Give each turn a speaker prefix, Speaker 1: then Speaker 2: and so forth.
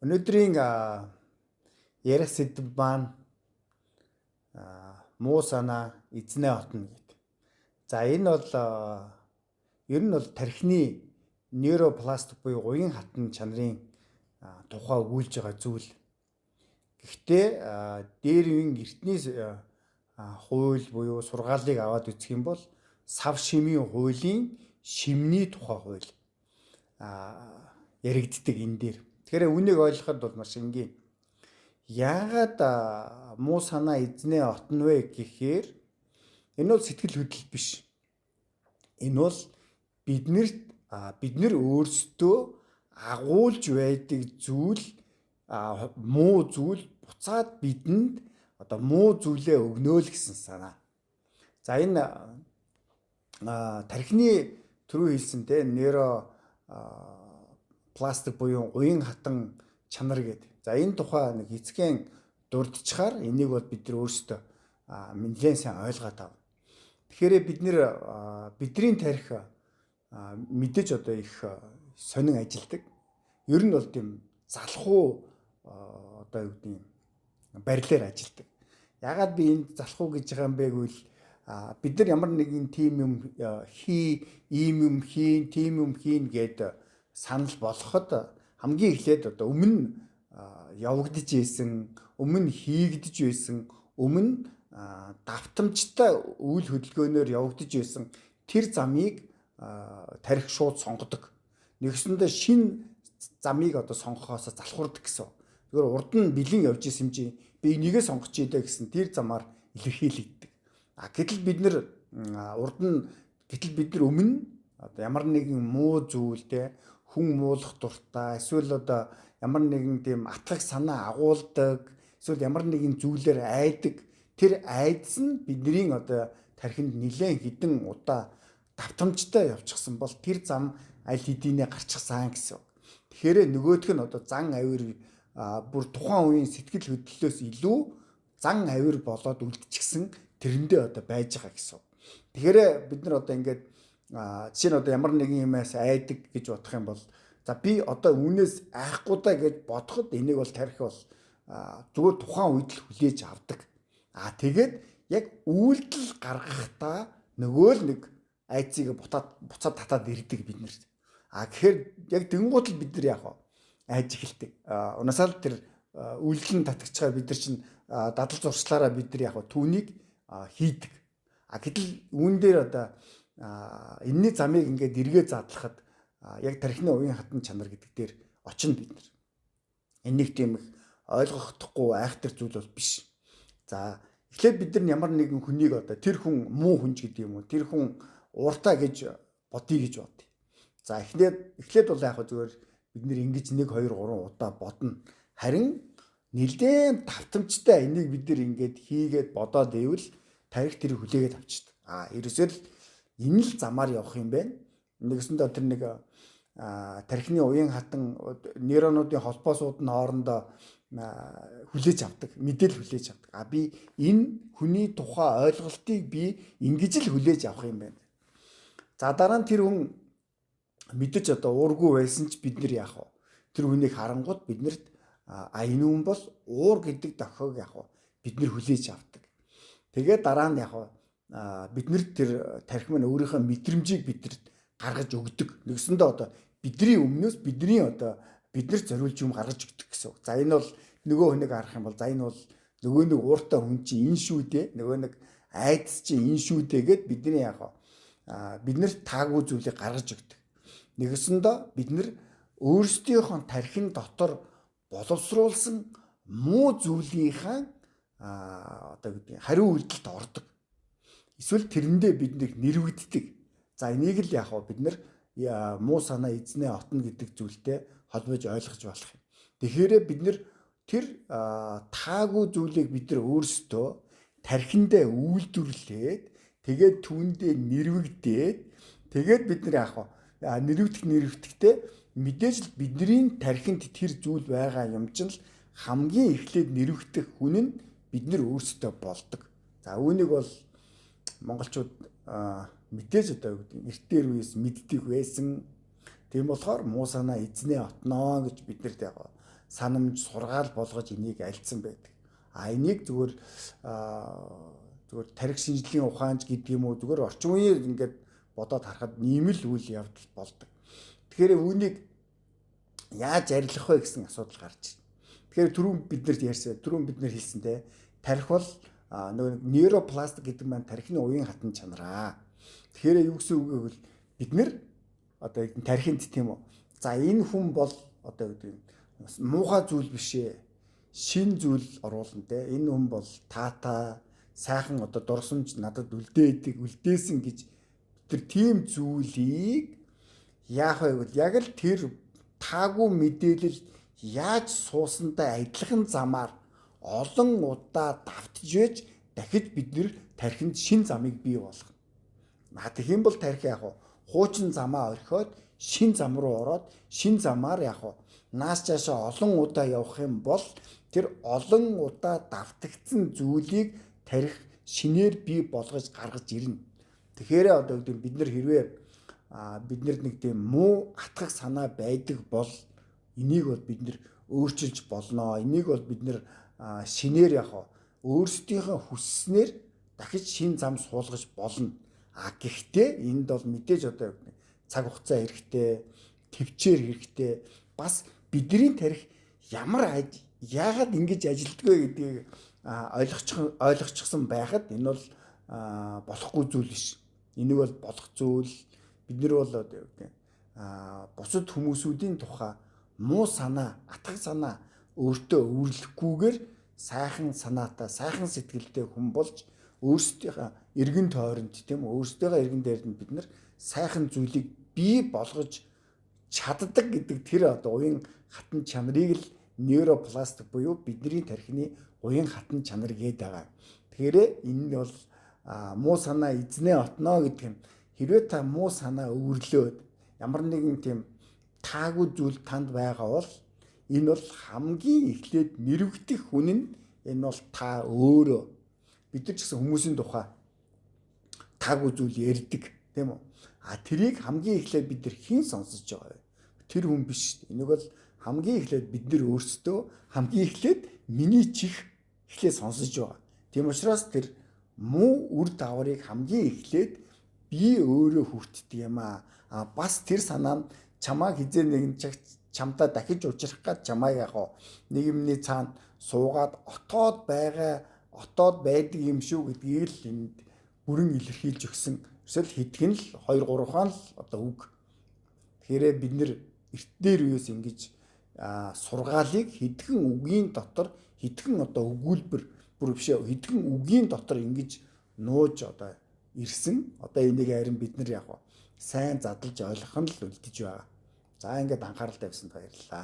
Speaker 1: Өнөөдрийн ярих сэдэв маань муу санаа эзнээ отно гэдэг. За энэ бол ер нь бол тархины нейропластик буюу уян хатан чанарын тухай өгүүлж байгаа зүйл. Гэхдээ дээр үеийн эртний хууль буюу сургаалыг аваад үзэх юм бол сав шимийн хуулийн шимний тухай хууль яригддаг энэ дээр. Тэгэхээр үүнийг ойлгоход бол маш энгийн. Яагаад муу санаа эзнээ отно вэ гэхээр энэ бол сэтгэл хөдлөл биш. Энэ бол биднэрт бид нар өөрсдөө агуулж байдаг зүйл, муу зүйл буцаад бидэнд одоо муу зүйлээ өгнө л гэсэн санаа. За энэ тархины түрүү хэлсэн те нейро пластик буюу уян хатан чанар гэдэг. За энэ тухай нэг эцгэн дурдчихаар энийг бол бид нар өөрсдөө нэлээд сайн ойлгоод авна. Тэгэхээр бид нэр бидний тархи мэдээж одоо их сонин ажилдаг. Ер нь бол тийм залхуу одоо юу гэдэг юм барилаар ажилдаг. Ягаад би энд залхуу гэж байгаа юм бэ гэвэл бид нар ямар нэгэн тим юм хий, ийм юм хийн, тим юм хийн гэд санал болгоход хамгийн эхлээд одоо өмнө явагдаж исэн, өмнө хийгдэж байсан, өмнө давтамжтай үйл хөдөлгөөнөөр явагдаж байсан тэр замыг тархи шууд сонгодог. Нэгсэндээ шинэ замыг одоо сонгохоос залхуурдаг гэсэн. Зүгээр урд нь бэлэн явж исэн юм чи би энийгээ сонгоч идэ гэсэн тэр замаар илэрхийлэгддэг. А гэтэл бид нэр урд нь гэтэл бид нар өмнө одоо ямар нэгэн муу зүйл те хүн муулах дуртай эсвэл одоо ямар нэгэн тийм атгах санаа агуулдаг эсвэл ямар нэгэн зүйлээр айдаг тэр айдас нь бидний одоо тархинд нилээн хідэн удаа давтамжтай явчихсан бол тэр зам аль хэдийнэ гарчихсан гэсэн. Тэгэхээр нөгөөх нь одоо зан авир бүр тухайн үеийн сэтгэл хөдлөлөөс илүү зан авир болоод үлдчихсэн тэрэндээ одоо байж байгаа гэсэн. Тэгэхээр бид нар одоо ингээд жишээ нь одоо ямар нэгэн юмас айдаг гэж бодох юм бол за би одоо үүнээс айхгүй даа гэж бодоход энийг бол тархи бол зүгээр тухайн үед л хүлээж авдаг. А тэгээд яг үйлдэл гаргахдаа нөгөө л нэг айцыг бутаад буцаад татаад ирдэг бид нарт. А тэгэхээр яг тэгэнгუут л бид нар яах вэ? Айж эхэлдэг. Унаасаа л тэр үйлдэл нь татгчгаа бид нар чинь дадал зуршлаараа бид нар яг түүнийг хийдэг. А гэтэл үүн дээр одоо энэний замыг ингээд эргээ задлахад яг тархины уян хатан чанар гэдэг дээр очино бид нар. Энийг тийм их ойлгохдохгүй айхтар зүйл бол биш. За эхлээд бид нар ямар нэгэн хүнийг одоо тэр хүн муу хүн ч гэдэг юм уу, тэр хүн ууртай гэж бодъё гэж бодъё. За эхлээд бол яг зүгээр бид нэр ингэж 1 2 3 удаа бодно. Харин нэлээд давтамжтай энийг бид нар ингээд хийгээд бодоод ивэл тарих тэрийг хүлээгээд авчихдээ. А ерөөсөө л энэ л замаар явах юм байна. Нэгсэндээ тэр нэг тархины уян хатан нейронуудын холбоосууд нь хоорондоо хүлээж авдаг, мэдээлэл хүлээж авдаг. А би энэ хүний тухай ойлголтыг би ингэж л хүлээж авах юм байна. За дараа нь тэр хүн мэдээж одоо уургүй байсан ч бид нар яах вэ? Тэр хүнийг харангууд биднэрт а энэ хүн бол уур гэдэг дохиог яах вэ? Бид нар хүлээж авдаг. Тэгээд дараа нь яах вэ? Биднэрт тэр тархи маань өөрийнхөө мэдрэмжийг биднэрт гаргаж өгдөг. Нэгсэндээ одоо бидний өмнөөс бидний одоо биднэрт зориулж юм гаргаж өгдөг гэсэн үг. За энэ бол нөгөө хүнийг харах юм бол за энэ бол нөгөө нэг ууртай хүн чинь энэ шүү дээ. Нөгөө нэг айдас чинь энэ шүү дээ гэд бидний яах вэ? Биднэрт таагүй зүйлийг гаргаж өгдөг. Нэгсэндээ бид нэр өөрсдийнхөө тархин дотор боловсруулсан муу зүйлийнхаа одоо гэдэг хариу үйлдэлд ордог. Эсвэл тэрэндээ бид нэг нэрвэгддэг. За энийг л яг бид нэр муу санаа эзнээ отно гэдэг зүйлтэй холбож ойлгож болох юм. Тэгэхээр бид нэр тэр таагүй зүйлийг бид нар өөрсдөө тархиндээ үйлдвэрлээд тэгээд түүндээ нэрвэгдээд тэгээд бид нар яг нэрвэгдэхтэй мэдээж л бидний тархинд тэр зүйл байгаа юм чинь л хамгийн эхлээд нэрвэгдэх хүн нь бид нар өөрсдөө болдог. За үүнийг бол монголчууд мэдээж одоо юу гэдэг эртээр үеэс мэддэг байсан. Тийм болохоор муу санаа эзнээ отноо гэж бид нарт яг санамж сургаал болгож энийг альцсан байдаг. А энийг зүгээр зүгээр тарих шинжлэлийн ухаанч гэдэг юм уу, зүгээр орчин үеийн ингээд бодоод харахад ийм л үйл явдал болдог. Тэгэхээр үүнийг яаж арилгах вэ гэсэн асуудал гарч ирнэ. Тэгэхээр түрүүн бид нарт ярьсан, түрүүн бид нар хэлсэн те, тарих бол нөгөө нейропластик гэдэг маань тархины уян хатан чанараа. Тэгэхээр юу гэсэн үг вэ гэвэл бид нар одоо тархинд тийм үү. За энэ хүн бол одоо гэдэг нь муухай зүйл биш ээ. Шин зүйл оруулна те. Энэ хүн бол таата сайхан одоо дурсамж надад үлдээдэг, үлдээсэн гэж тэр тийм зүйлийг яах вэ гэвэл яг л тэр таагүй мэдээлэл яаж суусантай адилхан замаар олон удаа давтж байж дахиж бид нэр тархинд шин замыг бий болгоно. Тэгэх юм бол тархи яг хуучин замаа орхиод шин зам руу ороод шин замаар яг нааш цаашаа олон удаа явах юм бол тэр олон удаа давтагдсан зүйлийг тархи шинээр бий болгож гаргаж ирнэ. Тэгэхээр одоо гэдэг бид нар хэрвээ бид нар нэг тийм муу атгах санаа байдаг бол энийг бол бид нар өөрчилж болно. Энийг бол бид нар шинээр яг өөрсдийнхөө хүсснээр дахиж шин зам суулгаж болно. А гэхдээ энд бол мэдээж одоо цаг хугацаа хэрэгтэй, төвчээр хэрэгтэй. Бас бидний тарих ямар яагаад ингэж ажилддаг вэ гэдгийг ойлгочихсон байхад энэ бол болохгүй зүйл биш. Энийг бол болох зүйл. Бид нар бол одоо юу гэдэг бусад хүмүүсүүдийн тухай муу санаа, атгах санаа өөртөө өвөрлөхгүйгээр сайхан санаатай, сайхан сэтгэлтэй хүн болж өөрсдийнхөө эргэн тойронд тийм үү, өөрсдийнхөө эргэн тойронд бид нар сайхан зүйлийг бий болгож чаддаг гэдэг тэр одоо уян хатан чанарыг л нейропластик буюу бидний тархины уян хатан чанар гээд байгаа. Тэгэхээр энэ нь бол муу санаа эзнээ отноо гэдэг юм. Хэрвээ та муу санаа өвөрлөөд ямар нэгэн тийм таагүй зүйл танд байгаа бол энэ бол хамгийн эхлээд нэрвэгдэх хүн нь энэ бол та өөрөө. Бид нар ч гэсэн хүмүүсийн тухай таагүй зүйл ярьдаг тийм үү? А тэрийг хамгийн эхлээд бид нар хэн сонсож байгаа вэ? Тэр хүн биш. Энийг бол хамгийн эхлээд бид нар өөрсдөө хамгийн эхлээд миний чих эхлээд сонсож байгаа. Тийм учраас тэр муу үр дагаврыг хамгийн эхлээд би өөрөө хүртдэг юм аа. А бас тэр санаа нь чамааг хизээ нэгэн цагт чамдаа дахиж учрах гад чамааг яг нэг юмны цаана суугаад отоод байгаа отоод байдаг юм шүү гэдгийг л энд бүрэн илэрхийлж өгсөн. Эсвэл хэдхэн л 2 3 хаан л одоо үг. Тэгэхээр бид нэр эрт дээр үеэс ингэж сургаалыг хэдхэн үгийн дотор хэдхэн одоо өгүүлбэр бүр биш хэдхэн үгийн дотор ингэж нууж одоо ирсэн. Одоо энийг харин бид нар яг сайн задлж ойлгох нь л үлдэж байгаа. За ингээд анхаарал тавьсанд баярлалаа.